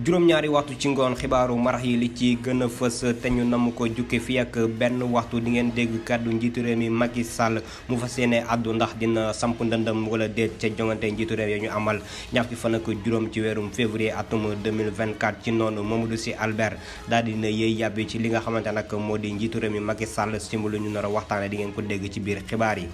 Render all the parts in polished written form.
juróom-ñaari waxtu ci ngoon xibaaru marax yi li ci gën a fës te ñu namm ko jukki fi ak benn waxtu di ngeen dégg kàddu njiitu réew mi Macky Sall mu fas yéene àddu ndax dina samp ndëndam wala déet ca jongante njiitu réew ya ñu amal ñaar fukki fan ak juróom ci weerum février atum 2024 ci noonu Mamadou Sy Albert daal dina yëy yàbbi ci li nga xamante nag moo di njiitu réew mi Macky Sall simbalu ñu nar a waxtaane di ngeen ko dégg ci biir xibaar yi.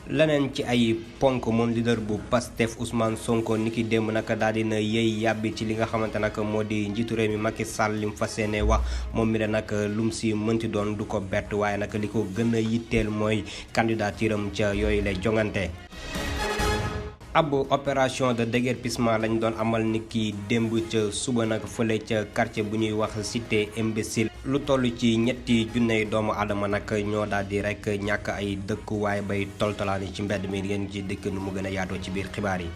leneen ci ay ponk moom leader bu Pastef Ousmane Sonko niki démb nag daal dina yëy yàbbi ci li nga xamante nag moo di njiitu réew mi Macky Sall li mu fas yéene wax moom mi la nag lum si mënti doon du ko bett waaye nag li ko gën a yitteel mooy candidature am ca yooyu lay jongante. ab opération de déguerpissement lañ doon amal niki démb ca suba nag fële ca quartier bu ñuy wax cité imbécile lu toll ci ñetti junney doomu aadama nag ñoo daal di rek ñàkk ay dëkkuwaay bay toltalaani ci mbedd mi ngeen ci dëkk nu mu gën a yaatoo ci biir xibaar yi.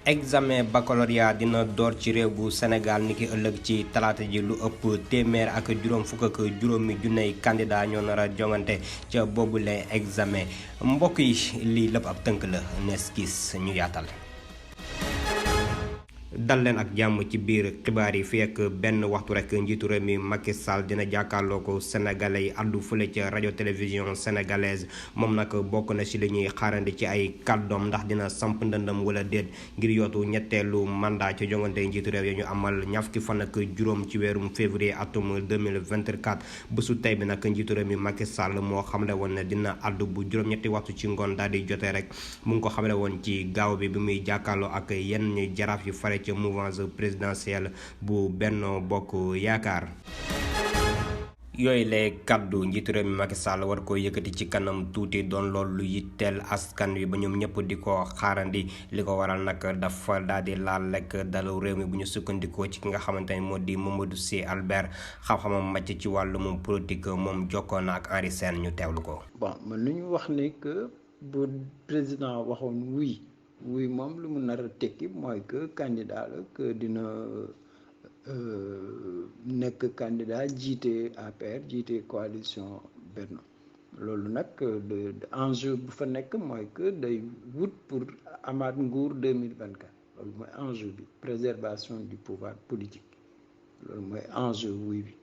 examen baccalauréat dina door ci réew bu Sénégal niki ëllëg ci talaata ji lu ëpp téeméer ak juróom fukk ak juróomi junney candidat ñoo nar a jongante ca boobule examen mbokk yi lii lépp ab tënk la nees gis ñu yaatal. dal leen ak jàmm ci biir xibaar yi fii ak benn waxtu rek njiitu réew mi Macky Sall dina jàkkaarloo ko sénégalais yi àddu fële ca rajo télévision sénégalaise moom nag bokk na ci li ñuy xaarandi ci ay kàddoom ndax dina samp ndëndam wala déet ngir yootu ñetteelu mandat ci jongante njiitu réew yi ñu amal ñaar fukki fan ak juróom ci weerum février atum 2024 bésu tey bi nag njiitu réew mi Macky Sall moo xamle woon ne dina àddu bu juróom-ñetti waxtu ci ngoon daal di jotee rek mu ngi ko xamle woon ci gaaw bi muy jàkkaarloo ak yenn jaraaf yu fare ca mouvance présidentielle bu Benno Bokk Yaakaar. yooyu lay kàddu njiitu réew mi Macky Sall war ko yëkkati ci kanam tuuti doon loolu lu yitteel askan wi ba ñoom ñëpp di ko xaarandi li ko waral nag dafa daal di laal lekk dalu réew mi bu ñu sukkandikoo ci ki nga xamante ni moo di Mamadou Sy Albert xam-xamam màcc ci wàllum politique moom jokkoo na ak Henri Sène ñu teewlu ko. bon man lu ñu wax ni que bu président waxoon oui moom lu mu nar a tekki mooy que candidat la que dina nekk candidat jiite APR jiite coalition Benno loolu nag enjeu bu fa nekk mooy que day wut pour amaat nguur 2024 loolu mooy enjeu bi préservation du pouvoir politique loolu mooy enjeu oui bi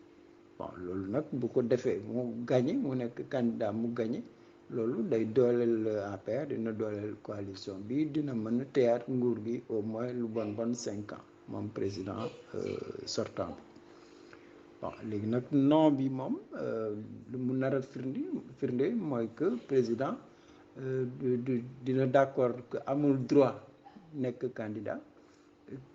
bon loolu nag bu ko defee mu gagné mu nekk candidat mu gagné loolu day dooleel APR dina dooleel coalition bi dina mën a teyaat nguur gi au moins lu bon 5 ans moom président sortant bi bon léegi nag non bi moom lu mu nar a firnde mooy que président dina d'accord que amul droit nekk candidat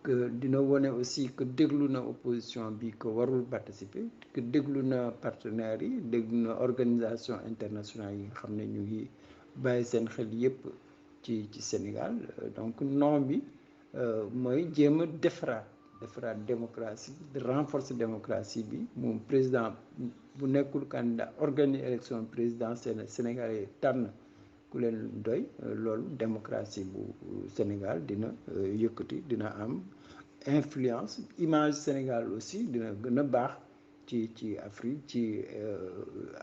que dina wone aussi que déglu na opposition bi que warul participer que déglu na partenaires yi déglu na organisation internationale yi nga xam ne ñu ngi bàyyi seen xel yépp ci Sénégal donc non bi mooy jéem a defaraat démocratie renforcer démocratie bi moom président bu nekkul candidat organiser élection présidentielle sénégalais tànn ku leen doy loolu démocratie bu Sénégal dina yëkkati dina am influence image Sénégal aussi dina gën a baax ci Afrique ci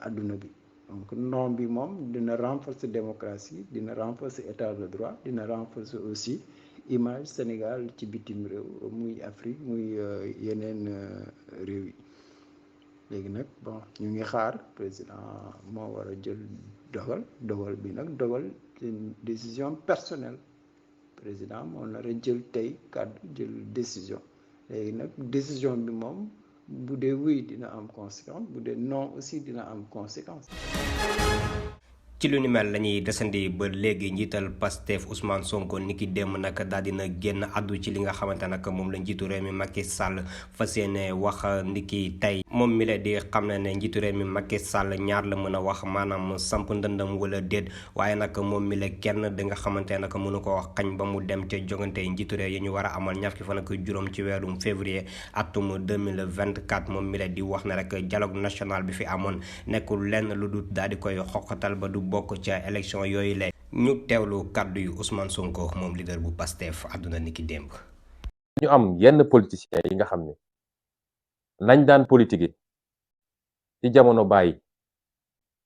àdduna bi donc non bi moom dina renforcer démocratie dina renforcer état de droit dina renforcer aussi image Sénégal ci bitim réew muy Afrique muy yeneen réew yi léegi nag bon ñu ngi xaar président moo war a jël dogal bi nag dogal une décision personnelle président moo nar a jël tey kàddu jël décision léegi nag décision bi moom bu dee oui dina am conséquence bu dee non aussi dina am conséquence. ci lu ni mel la ñuy desandi ba léegi njiital Pastef Ousmane Sonko niki démb nag daal dina génn addu ci li nga xamante nag moom la njiitu réew mi Macky Sall fas yéene wax niki tey moom mi la di xam ne njiitu réew mi Macky Sall ñaar la mën a wax maanaam samp ndëndam wala déet waaye nag moom mi la kenn di nga xamante nag mënu ko wax xañ ba mu dem ca jogante njiitu réew yi ñu war a amal ñaar fukki fan ak juróom ci weerum février atum 2024 moom mi la di wax ne rek dialogue national bi fi amoon nekkul lenn lu dul daal di koy xoqatal ba du bokk ca élection yooyu la ñu teewlu kàddu yu Ousmane Sonko moom leader bu Pastef àdduna niki démb. ñu am yenn politiciens yi nga xam ne nañ daan politique ci jamono bàyyi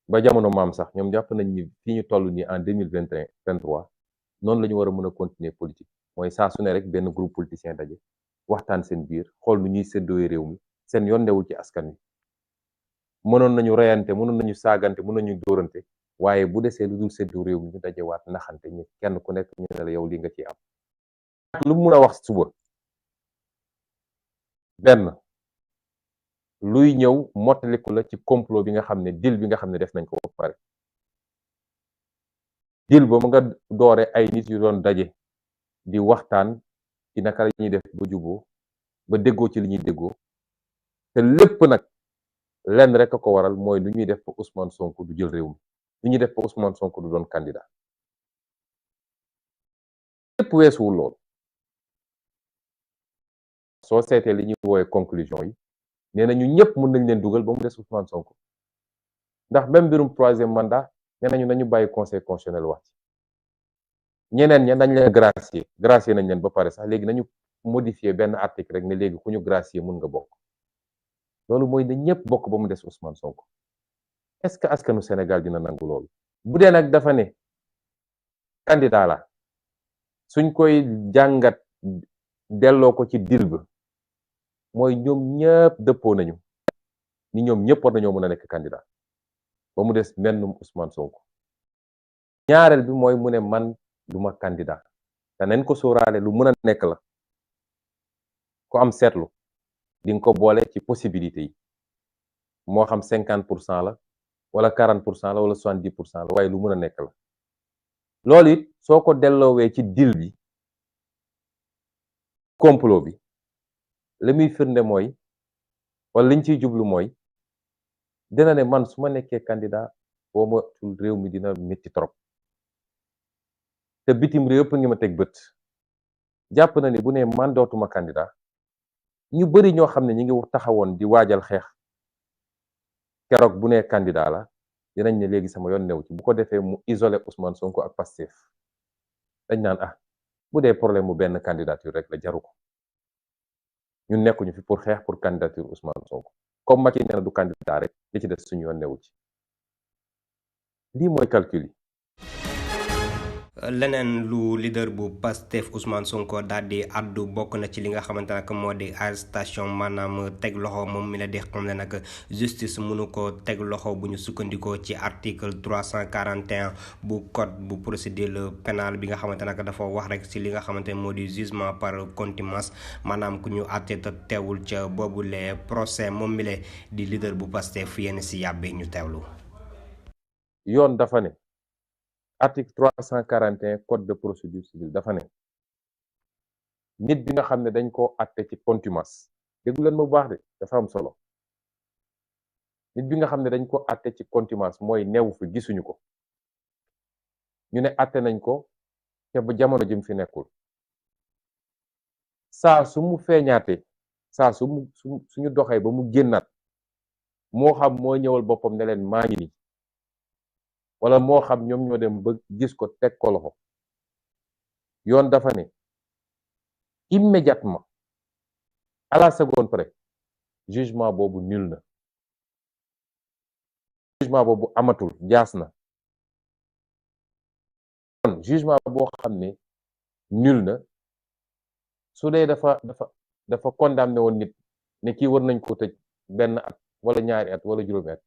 ba jamono maam sax ñoom jàpp nañ ni fii ñu toll nii en 2023 noonu la ñu war a mën a continuer politique mooy saa su ne rek benn groupe politicien daje waxtaan seen biir xool nu ñuy séddooy réew mi seen yoon newul ci askan wi mënoon nañu reyante mënoon nañu saagante mënoon nañu dóorante waaye bu desee lu dul séddu réew mi ñu dajewaat naxante ñi kenn ku nekk ñu ne la yow li nga ciy am lu mu mun a wax suba benn luy ñëw mottaliku la ci complot bi nga xam ne deal bi nga xam ne def nañ ko ba pare deal ba mu nga doore ay nit yu doon daje di waxtaan ci naka la ñuy def ba juboo ba déggoo ci li ñuy déggoo te lépp nag lenn rek a ko waral mooy lu ñuy def ba Ousmane Sonko du jël réew mi lu ñuy def ba Ousmane Sonko du doon candidat lépp weesuwul loolu soo seetee li ñuy woowee conclusion yi nee nañu ñëpp mën nañ leen dugal ba mu des Ousmane Sonko ndax même mbirum troisième mandat nee nañu nañu bàyyi conseil constitutionnel wax ci ñeneen ña nañ leen gracier nañ leen ba pare sax léegi nañu modifier benn article rek ne léegi ku ñu gracier mun nga bokk loolu mooy ne ñëpp bokk ba mu des Ousmane Sonko est-ce que askanu Sénégal dina nangu loolu bu dee nag dafa ne candidat la suñ koy jàngat delloo ko ci dil ba mooy ñoom ñëpp dëppoo nañu ni ñoom ñëpp war nañoo mën a nekk candidat ba mu des mennum Ousmane Sonko ñaareel bi mooy mu ne man duma candidat te nañ ko sóoraale lu mën a nekk la ku am seetlu di nga ko boole ci possibilité yi moo xam 50% la wala 40% la wala 70% la waaye lu mën a nekk la loolu it soo ko delloowee ci deal bi complot bi li muy firnde mooy wala liñ ciy jublu mooy dina ne man su ma nekkee candidat boo ma tul réew mi dina métti trop te bitim réew yëpp ngi ma teg bët jàpp na ni bu ne man dootuma candidat ñu bari ñoo xam ne ñi ngi taxawoon di waajal xeex keroog bu ne candidat la dinañ ne léegi sama yoon new ci bu ko defee mu isolé Ousmane Sonko ak Pastef dañ naan bu dee problème mu benn candidature rek la jaru ko ñun nekkuñu fi pour xeex pour candidature Ousmane Sonko comme Macky nee na du candidat rek li ci des suñu yoon newu ci lii mooy calcul yi. leneen lu leader bu Pastef Ousmane Sonko daal di addu bokk na ci li nga xamante nag moo di arrestation maanaam teg loxo moom mi la di xam ne nag justice mënu ko teg loxo bu ñu sukkandikoo ci article 341 bu code bu procédure pénale bi nga xamante nag dafa wax rek ci li nga xamante moo di jugement par contumace maanaam ku ñu àtte te teewul ca boobule procès moom mi la di leader bu Pastef yenn si yàbbi ñu teewlu. yoon dafa ne. article 341 code de procédure civile dafa ne nit bi nga xam ne dañ koo àtte ci contumace déglu leen ma bu baax de dafa am solo nit bi nga xam ne dañ ko àtte ci contumace mooy neewu fi gisuñu ko ñu ne àtte nañ ko te ba jamono jëm fi nekkul saa su mu feeñaatee saa suñu doxee ba mu génnaat moo xam moo ñëwal boppam ne leen maa ngi nii wala moo xam ñoom ñoo dem ba gis ko teg ko loxo yoon dafa ne immédiatement à la seconde près jugement boobu nul na jugement boobu amatul jaas na kon jugement boo xam ne nul na su dee dafa condamné woon nit ne kii war nañ ko tëj benn at wala ñaari at wala juróomi at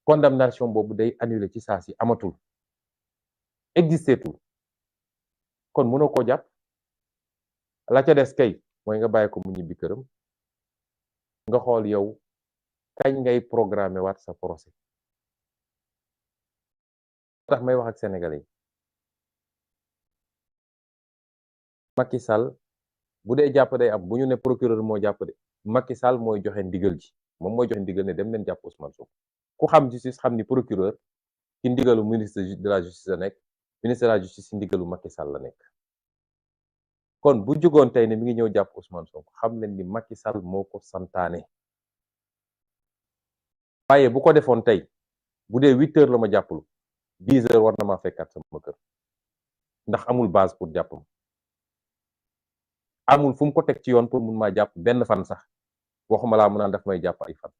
condamnation boobu day annulé ci saa si amatul existeetul kon mënoo koo jàpp la ca des kay mooy nga bàyyi ko mu ñibbi këram nga xool yow kañ ngay programmé waat sa procès tax may wax ak sénégalais yi Macky Sall bu dee jàpp day am bu ñu ne procureur moo jàpp de Macky Sall mooy joxe ndigal ji moom mooy joxe ndigal ne dem leen jàpp Ousmane Sonko ku xam justice xam ni procureur ci ndigalu ministre de la justice la nekk ministre de la justice ci ndigalu Macky Sall la nekk kon bu jógoon tey ne mi ngi ñëw jàpp Ousmane Sonko xam leen ni Macky Sall moo ko santaane waaye bu ko defoon tey bu dee 8 heures la ma jàppalu 10 heures war na maa fekkaat sama kër ndax amul base pour jàpp ma amul fu mu ko teg ci yoon pour mun maa jàpp benn fan sax waxuma laa mu naan daf may jàpp ay fan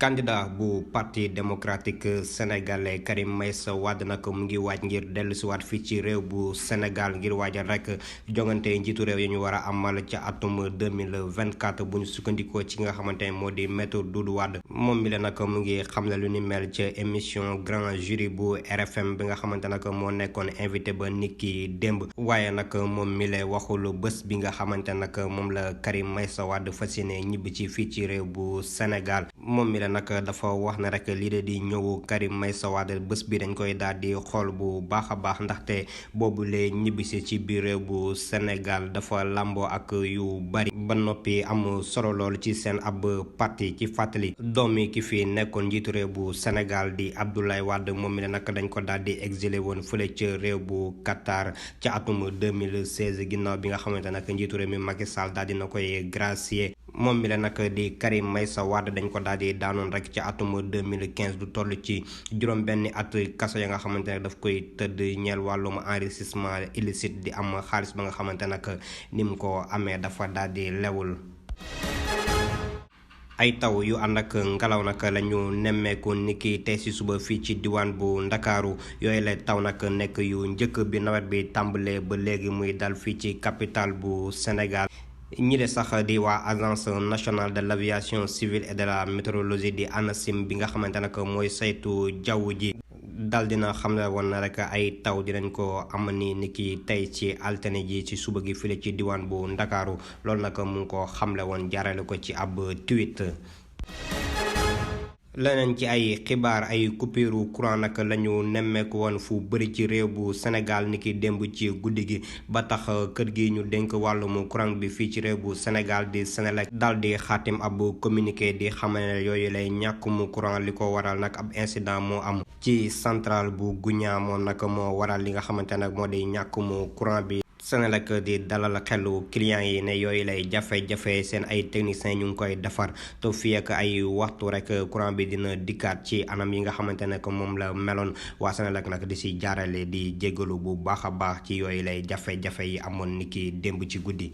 candidat bu parti démocratique sénégalais Karim Meïssa Wade nag mu ngi waaj ngir dellusiwaat fii ci réew bu Sénégal ngir waajal rek jongante njiitu réew yi ñu war a amal ca atum 2024 bu ñu sukkandikoo ci nga xamante ne moo di maître Doudou Wade moom mi la nag mu ngi xamle lu ni mel ca émission grand jury bu RFM bi nga xamante nag moo nekkoon invité ba niki démb waaye nag moom mi la waxul bés bi nga xamante nag moom la Karim Meïssa Wade fas yéene ñibbi ci fii ci réew bu Sénégal moom mi la nag dafa wax ne rek lii de di ñëw Karim Meïssa Wade bés bi dañ koy daal di xool bu baax a baax ndaxte boobu lee ñibbisi ci biir réew bu Sénégal dafa làmboo ak yu bari ba noppi am solo lool ci seen ab parti ci fàttali doomi ki fi nekkoon njiitu réew bu Sénégal di Abdoulaye Wade moom mi la nag dañ ko daal di exilé woon fële ca réew bu Qatar ca atum 2016 ginnaaw bi nga xamante nag njiitu réew mi Macky Sall daal dina koy gracier moom mi la nag di Karim Meïssa Wade dañ ko daal di daanoon rek ci atum 2015 du toll ci juróom benn at kaso ya nga xamante ne daf koy tëdd ñeel wàllum enrichissement illicite di am xaalis ba nga xamante nag ni mu ko amee dafa daal di lewul. ay taw yu ànd ak ngelaw nag la ñu nemmeeku niki tey si suba fii ci diwaan bu Ndakaaru yooyu la taw nag nekk yu njëkk bi nawet bi tàmbalee ba léegi muy dal fii ci capitale bu Sénégal. ñi de sax di waa agence nationale de l'aviation civile et de la météorologie di ANACIM bi nga xamante nag mooy saytu jaww ji dal dina xam ne woon na rek ay taw dinañ ko am ni ki tey ci altine ji ci suba gi file ci diwaan bu Ndakaaru loolu nag mu ngi ko xamle woon jaarale ko ci ab tweet. leneen ci ay xibaar ay coupure courant nag la ñu nemmeeku woon fu bëri ci réew bu Sénégal niki démb ci guddi gi ba tax kër gi ñu dénk wàllum courant bi fii ci réew bu Sénégal di Senelec daal di xaatim ab communiqué di xamal ne yooyu lay ñàkkum courant li ko waral nag ab incident moo am ci centrale bu Gounia moom nag moo waral li nga xamante nag moo di ñàkkum courant bi. Senelec di dalal xelu clients yi ne yooyu lay jafe-jafe seen ay techniciens ñu ngi koy defar te fii ak ay waxtu rek courant bi dina dikkaat ci anam yi nga xamante ne moom la meloon waa Senelec nag di si jaarale di jéggalu bu baax a baax ci yooyu lay jafe-jafe yi amoon niki démb ci guddi.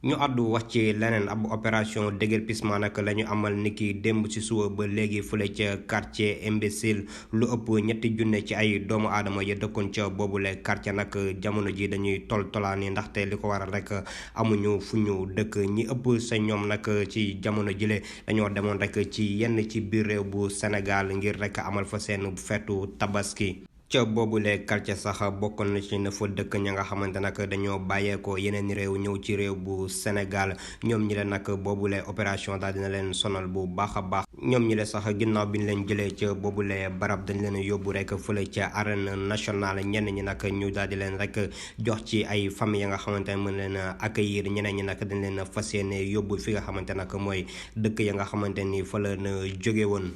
ñu àddu wax ci leneen ab opération déguerpissement nag la ñu amal niki démb ci suba ba léegi fële ca quartier imbécile lu ëpp ñetti junne ci ay doomu aadama ya dëkkoon ca boobule quartier nag jamono ji dañuy tolaani ndaxte li ko waral rek amuñu fu ñu dëkk ñi ëpp sa ñoom nag ci jamono jile dañoo demoon rek ci yenn ci biir réew bu Sénégal ngir rek amal fa seen feetu tabaski. ca boobule quartier sax bokkoon na ci na fa dëkk ña nga xamante nag dañoo bàyyeekoo yeneen réew ñëw ci réew bu Sénégal ñoom ñi leen nag boobule opération daal dina leen sonal bu baax a baax ñoom ñi leen sax ginnaaw bi ñu leen jëlee ca boobule barab dañ leen yóbbu rek fële ca arène nationale ñenn ñi nag ñu daal di leen rek jox ci ay famille ya nga xamante ne mën leen accueillir ñeneen ñi nag dañ leen fas yéene yóbbu fi nga xamante nag mooy dëkk ya nga xamante ni fa la na jóge woon.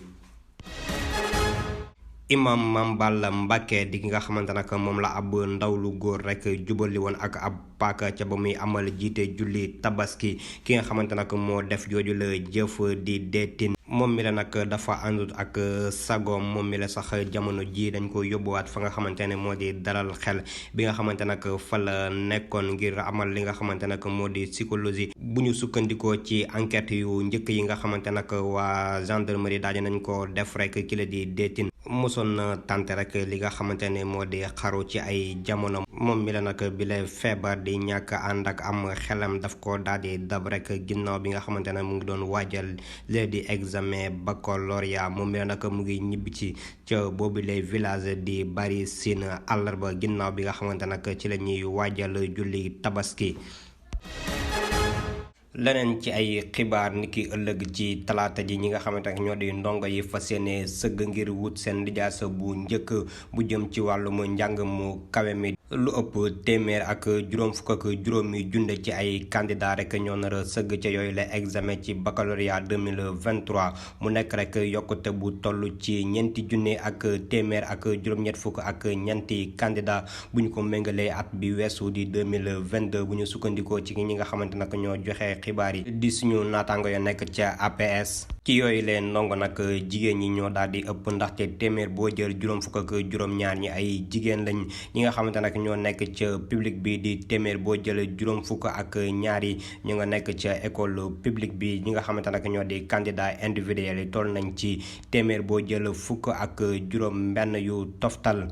imam Mame Balla Mbacké di ki nga xamante nag moom la ab ndaw lu góor rek jubali woon ak ab paaka ca ba muy amal jiite julli tabaski ki nga xamante nag moo def jooju la jëf di deetin moom mi la nag dafa àndut ak sagoom moom mi la sax jamono ji dañ ko yóbbuwaat fa nga xamante ne moo di dalal xel bi nga xamante nag fa la nekkoon ngir amal li nga xamante nag moo di psychologie bu ñu sukkandikoo ci enquête yu njëkk yi nga xamante nag waa gendarmerie daal nañ ko def rek ki la di deetin mosoon na tante rek li nga xamante ne moo di xaru ci ay jamono moom mi la nag bi la feebar di ñàkk ànd ak am xelam daf ko daal di dab rek ginnaaw bi nga xamante ne mu ngi doon waajal lee di examen baccalauréat moom mi la nag mu ngi ñibbi ci ca boobu lay village di bari siin àllarba ginnaaw bi nga xamante nag ci la ñuy waajal julli tabaski. leneen ci ay xibaar niki ëllëg ci talaata ji ñi nga xamante ne ñoo di ndongo yi fas yéene sëgg ngir wut seen lijaasa bu njëkk bu jëm ci wàllum njàng mu kawe mi lu ëpp téeméer ak juróom fukk ak juróomi junde ci ay candidat rek ñoo nar a sëgg ca yooyu la examen ci baccalauréat 2023 mu nekk rek yokkute bu toll ci ñeenti junne ak téeméer ak juróom-ñett fukk ak ñeenti candidat bu ñu ko méngalee at bi weesu di 2022 bu ñu sukkandikoo ci ñi nga xamante nag ñoo joxe xibaar yi di suñu naataango ya nekk ca APS. ci yooyu leen ndongo nag jigéen ñi ñoo daal di ëpp ndaxte téeméer boo jël juróom fukk ak juróom-ñaar ñi ay jigéen lañ ñi nga xamante nag ñoo nekk ca public bi di téeméer boo jël juróom fukk ak ñaari ñu nga nekk ca école publique bi ñi nga xamante nag ñoo di candidat individuel yi toll nañ ci téeméer boo jël fukk ak juróom benn yu toftal.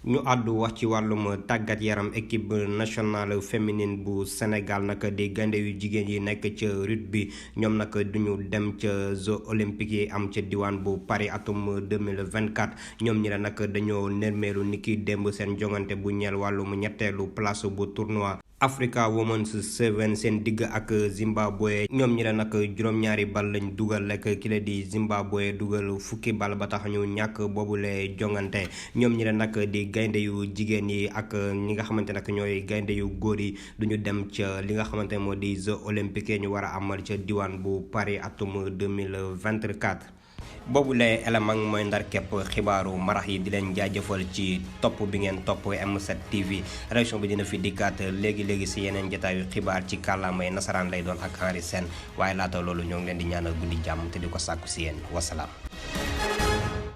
ñu àddu wax ci wàllum tàggat yaram équipe nationale féminine bu Sénégal nag di gaynde yu jigéen yi nekk ca rugby ñoom nag duñu dem ca Jeux olympiques yi am ca diwaan bu Paris atum 2024 ñoom ñi la nag dañoo nërmeelu ni ki démb seen jongante bu ñeel wàllum ñetteelu place bu tournoi Africa Women's 7 seen digg ak Zimbabwe ñoom ñi la nag juróom-ñaari bal lañ dugal lekk ki la di Zimbabwe dugal fukki bal ba tax ñu ñàkk boobule jongante ñoom ñi la nag di gaynde yu jigéen yi ak ñi nga xamante nag ñooy gaynde yu góor yi duñu dem ca li nga xamante moo di Jeux olympiques ñu war a amal ca diwaan bu Paris atum 2024. boobu lay élément mooy ndar képp xibaaru marax yi di leen jaajëfal ci topp bi ngeen topp M7 TV réaction bi dina fi dikkaat léegi si yeneen jotaayu xibaar ci kàllaamay nasaraan lay doon ak Henri Sène waaye laata loolu ñoo ngi leen di ñaanal guddi jàmm te di ko sàkku si yéen wasalaam.